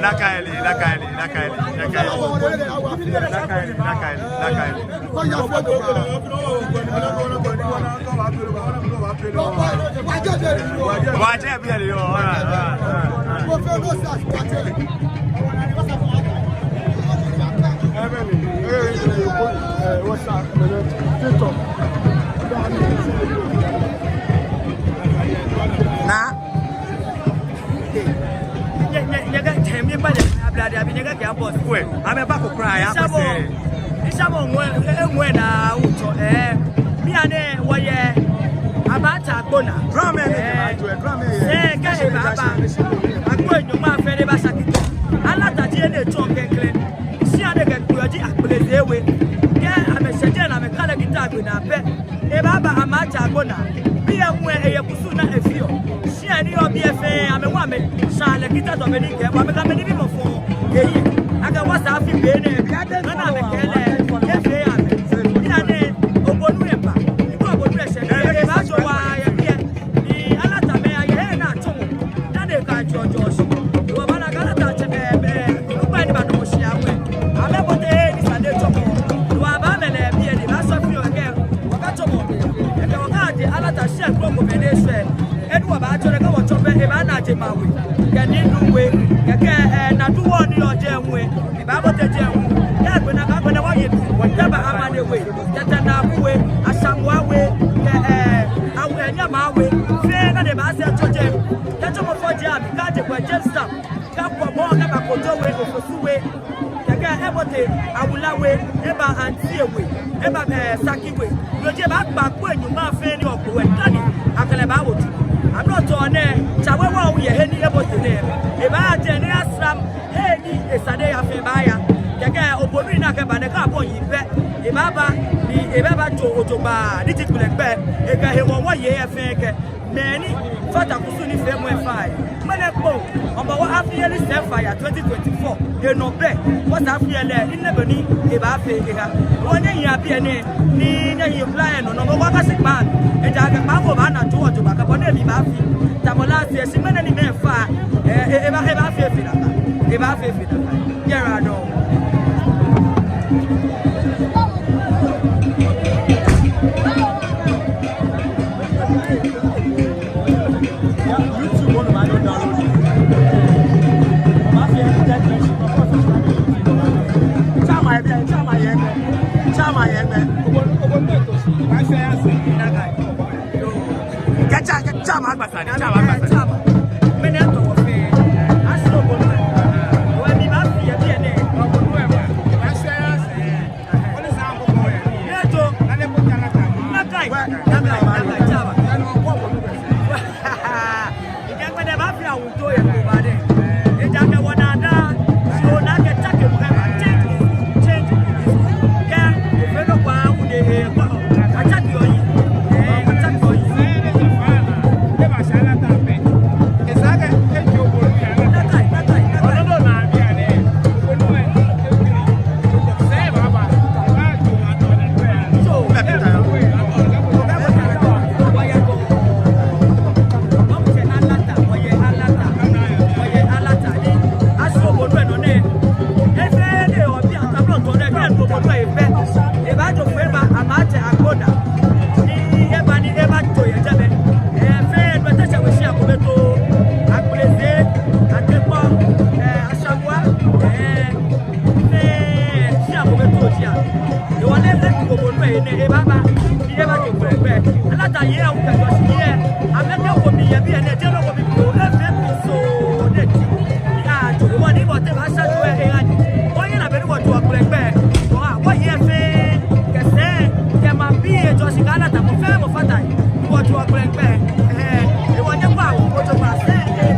Nakai ni, nakai ni, nakai ni, nakai ni, nakai ni. Nakai ni, nakai ni, nakai ni, nakai ni. Wa jɛ bi yɛ de yɔ. All right, all right, all right, all right. Naa. Nyɛ, nyɛ, nyɛkɛ, nyɛ, mi ba de, abla de, abi nyɛkɛ kɛ boss. Kwɛ, amɛbako kwraa ya. Isha mɔ, kwɛ sɛɛ. Isha mɔ ŋwɛi, e, ŋwɛi naa wutsɔ, eh. Bianɛ wɔyɛ Amata Agbonaa. Drum lɛ, eh, drum lɛ. Sɛɛ kɛ eba ba. Agbo enyɔ ma fɛɛ ni eba saki. Alata ji enɛ tsɔ klɛŋklɛŋ. Shia nɛɛ kɛ kpuyɔ ji Akpleze We. Kɛ amɛshɛ jɛi ni amɛkane kita gbɛ naa pɛ, ebaaba Amata Agbonaa. Biɛ ŋwɛi eye kusum ni efeɔ. Shia ni yɔɔ biɛ fɛɛ, amɛwa amɛ. Sha lɛ kita tɔ be ni kɛ, wa amɛkɛ amɛnibii mɔ fɔ. Eyi, akɛ wɔsɛɛ afi be nɛɛ. Nɔ ni amɛkɛɛ lɛ, efee amɛ. Bianɛ, obonu eba. Fɛɛ, enu wɔbaatsɔ lɛ, kɛ wɔtsɔ fɛɛ, ebaana jemawei, kɛ ninumwei, kɛkɛ, eh, naduwɔŋ ni yɔɔ jɛi hu, ebaabote jɛi hu. Kɛ agbɛnɛ, kɛ agbɛnɛ wɔye, wɔtaba amanehewei, tɛtɛ naabuwei, ashamuawei, kɛ, eh, awu, eh, nyɛmawei, fɛɛ ni ebaasɛɛ tsɔ jɛi. Kɛ tsɔmɔ fɔ jɛi, amɛkɛ je kpɛ Jamestown, kɛ kɔbɔ, kɛba Kotowe, Ofosuwe, kɛkɛ ebote Awulawe, eba Antiwe, eba, eh, Sakiwe. Loo ji ebaakpa kpo enyɔ ŋmaa fɛɛ ni okpo wɛ dani akɛ lɛ baawo tu. Amrɔ tɔɔ nɛɛ, Tsawe Wa hu yɛ he ni ebote nɛɛ. Ebaajɛ ni eyasra he ni esa ni eya fɛɛ ebaaya. Kɛkɛ obonu ni akɛba nɛɛ kɛ abɔ yi bɛ. Ebaaba, ni ebaaba jɔ ojogbaŋŋ, ni ji kplɛkplɛ. Ekɛ hewɔ wɔyɛ fɛɛ kɛ. Mɛni fata kusum nifeemɔ lɛ fai. Mɛni kpo, Hɔmɔwɔ Afiyeli Sɛɛ Faya twenty twenty-four. Enɔ bɛ, wɔsɛɛ Afiyeli lɛ, ni nɛɛ bɛ ni ebaafee eha. Wɔnyɛ ya biɛ nɛɛ, ni nyɛyi bla yɛ nɔ, nɔ mɔ wɔkase kpaa. Ejaakɛ kpaa ko baana jɔɔ jɔɔ ba kɛ bɔ ni ebi baafi. Tamɔ last year, shi mɛni ni mɛi fa, eh, eh, ebaa, ebaafee fee nakai. Ebaafee fee nakai. Yɛra dɔ. Kɛ tsa, kɛ tsa ma gba sane, tsa ma gba sane. Mɛni atɔ wɔ fɛɛ. Aso bɔ nɔ. Wɔ ni baafi yɛ biɛ nɛɛ. Fɛɛ, shi akɔ bɛ too jia. Ewɔ nɛɛ, eko bɔ nɔ yɛ nɛɛ, ebaaba, ni ebaajɔ kplɛkplɛ. Alata yɛ, awu kɛ jɔsi yɛ. Amɛkɛ ko mi yɛ biɛ nɛɛ, jɛ nɔ ko mi ko, efee mi so, nɛɛ ti. Aa, jɔ, wɔ ni bɔ tɛ ba sa jɔ, e, e, ani. Wɔnyɛ na bɛ ni wɔjɔ kplɛkplɛ. Wɔ, wɔyɛ fɛɛ, kɛ sɛɛ, kɛ maŋbii, jɔsi kɛ alata, mɔ fɛɛ mɔ fata. Wɔjɔ kplɛkplɛ. Ee, ewɔ nyɛ kpa, wɔjɔ kpa sɛɛ, ee.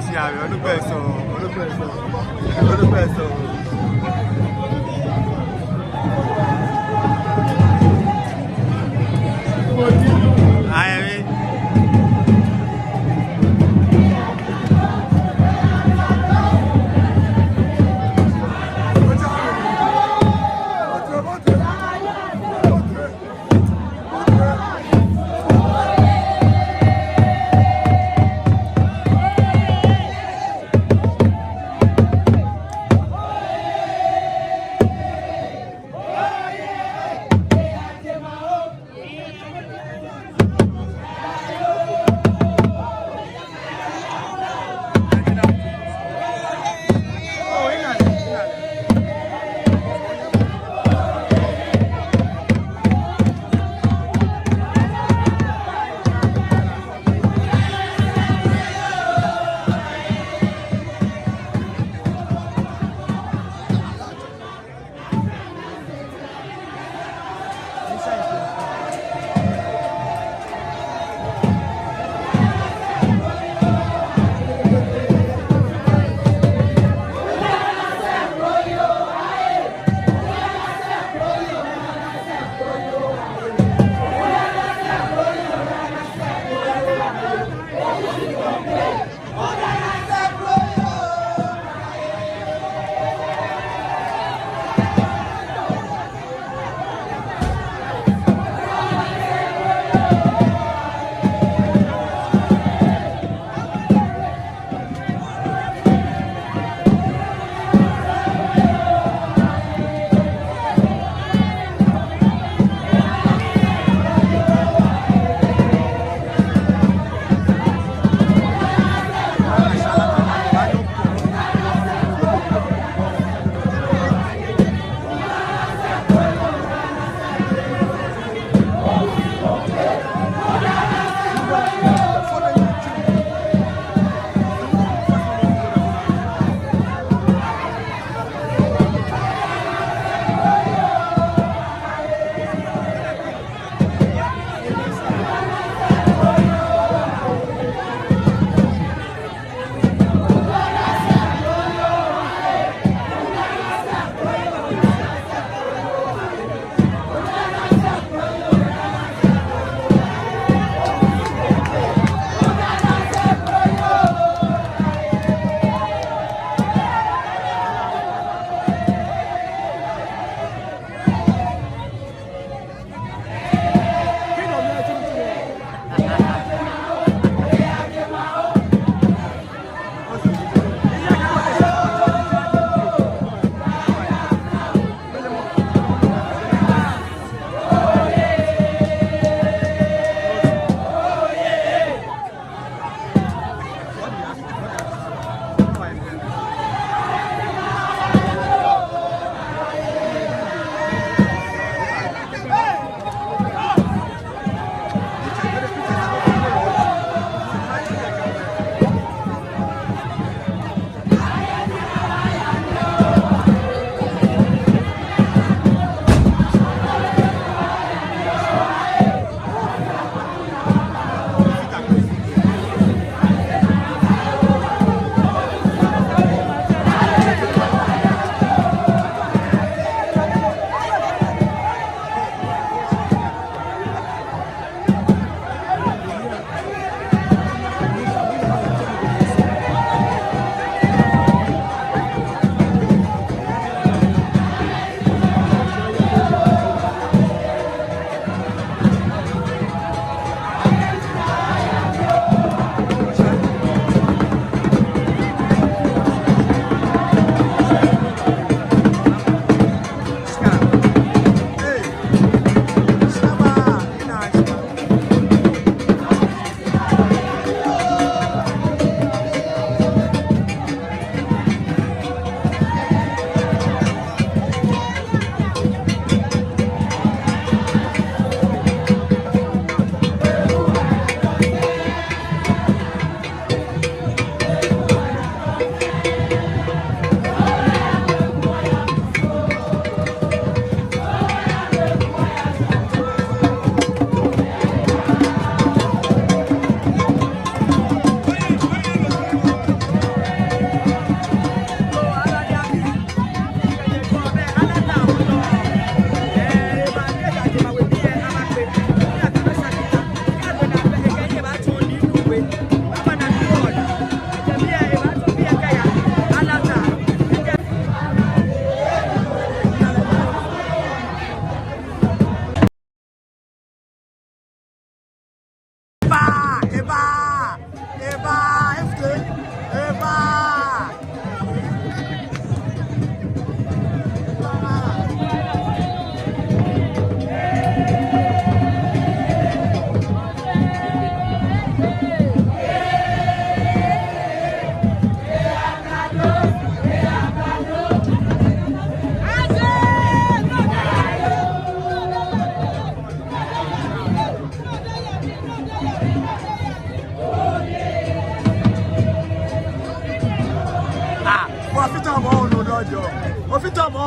Tia, olugbe sɔŋŋ, olugbe sɔŋŋ, olugbe sɔŋŋ. Ayi.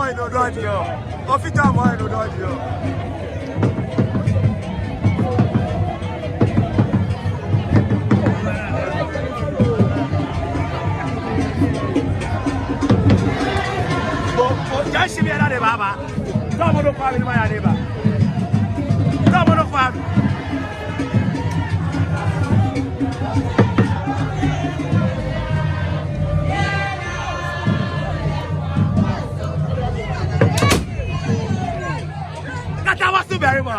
Eno dɔji o. Ofita mo eno dɔji o. Bo, bo, ja shi mi ana de baba. Tɔmɔ nɔ ko abi ni maya nɛɛ ba. Tɔmɔ nɔ ko abi. Kata wasu bɛri ma.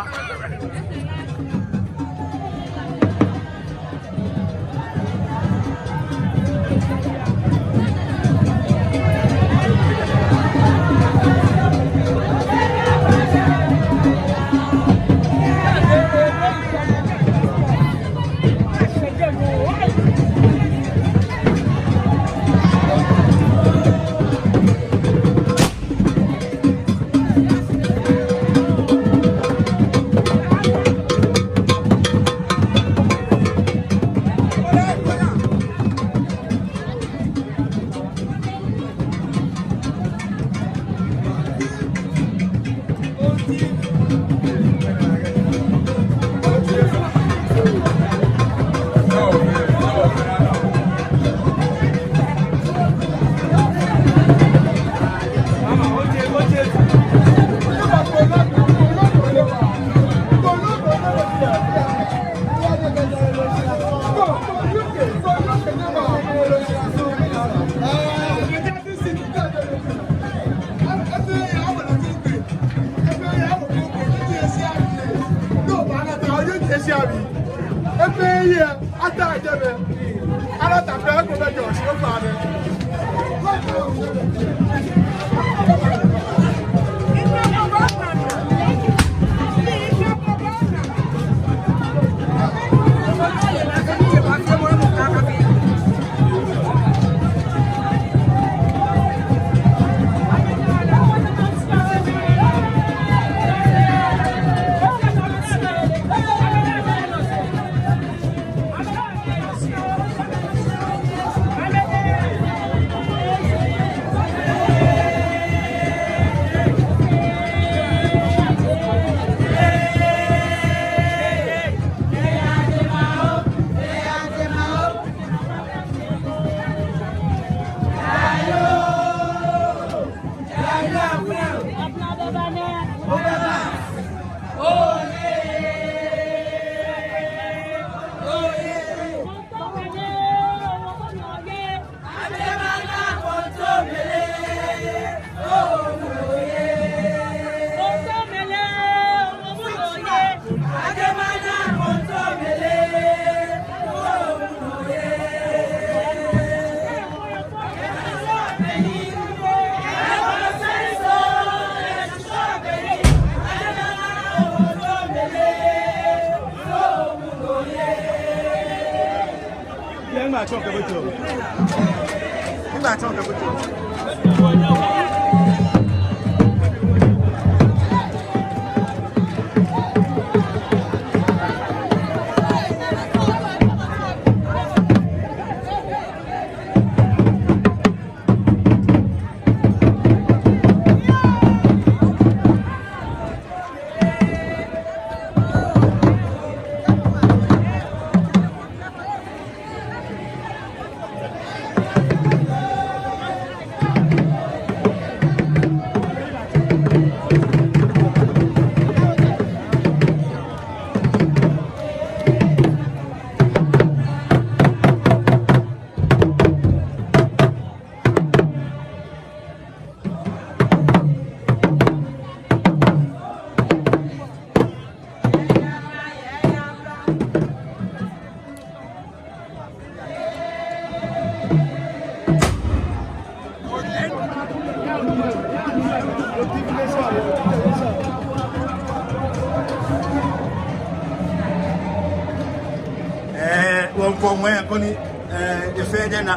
Ɛɛ, wɔmiikɔ ŋwɛi koni, ɛɛ, efee jɛmɛ,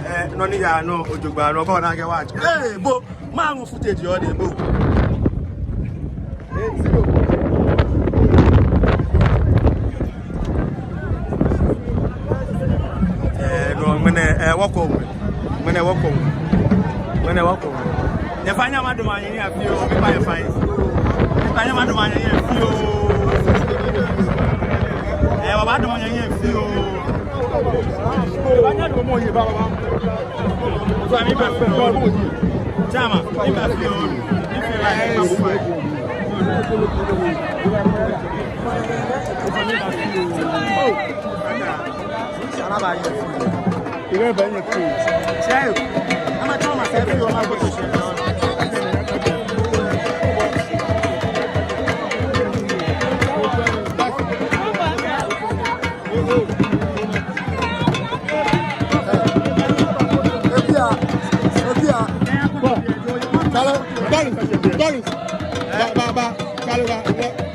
ɛɛ, nɔ ni yaa nɔ jogbaŋŋ, nɔ ko na kɛ wa. Ee, bo. Maŋ footage yɔɔ de bo. Ɛɛ, no, ŋmɛnɛ, ɛɛ, wɔkɔ ŋwɛi. Ŋmɛnɛ wɔkɔ ŋwɛi. Ŋmɛnɛ wɔkɔ ŋwɛi. Efa nyɛ madamɔ nyɛhiɛ fioo, miikpa nyɛ fai. Efa nyɛ madamɔ nyɛhiɛ fioo. Ee, wɔbaadamɔ nyɛhiɛ fioo. Efa nyɛ madamɔ nyɛhiɛ, baba. Efa miiba fioo. Chama, miiba fioo. Mifee like, miiba fioo. Efa miiba fioo. Efa miiba fioo. Ebia, ebia. Kalo, kalo, kalo. Ba, ba, ba. Kalo, ba.